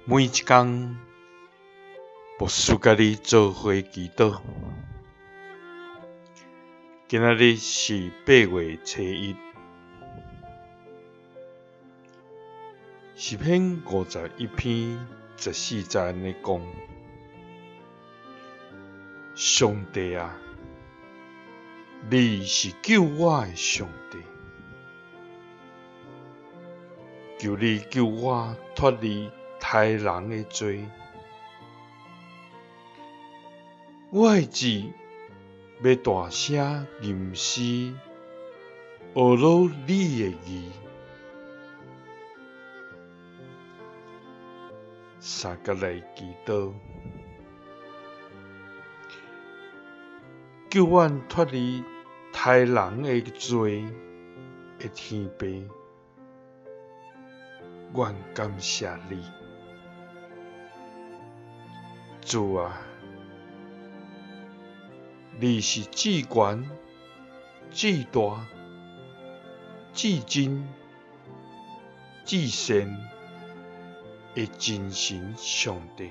每一工，牧師佮你做伙祈禱。今仔日是8月初1，詩篇51篇14節按呢講：上帝啊，你是救我的上帝，求你救我脫離刣人的罪。我的舌欲大聲吟詩，呵咾你的義。三佮來祈禱，救阮脫離刣人的罪的天父，阮感謝你，主啊！你是至懸、至大、至真、至善的真神上帝。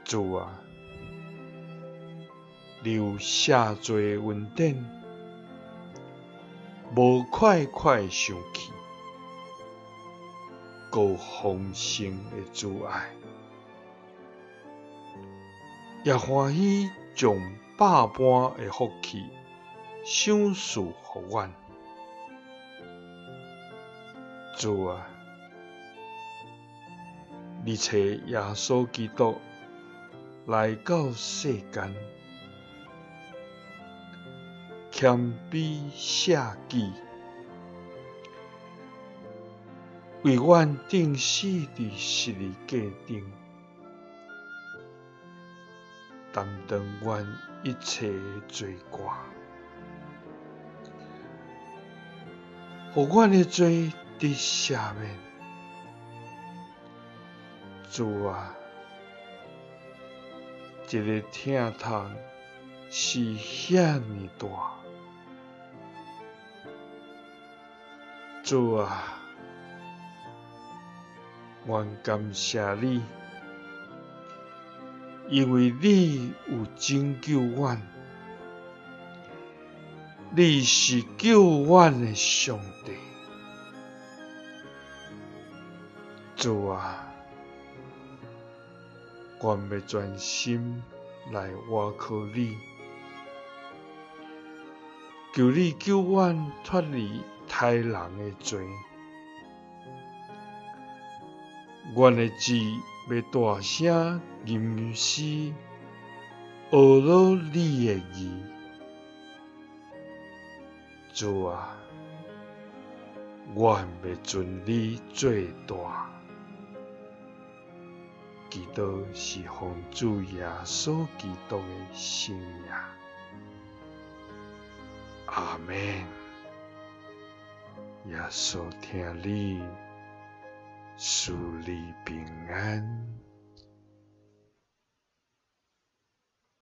主啊，你有赦罪的恩典，無快快生氣，閣有豐盛的慈愛。也歡喜將百般的福氣賞賜予阮。主啊，你差耶穌基督來到世間，謙卑捨己，為阮釘死佇十字架頂。擔當阮一切的罪過，予阮的罪得赦免。主啊，這个疼痛是遐爾大。主啊，阮感謝你。因為你有拯救阮，你是救阮的上帝。主啊，阮欲專心來倚靠你，求你救阮脫離刣人的罪。阮的舌欲大聲吟詩，呵咾你的義。主啊，阮欲尊你做大。祈禱是奉主耶穌基督的聖名。阿們。耶穌疼你，賜你平安。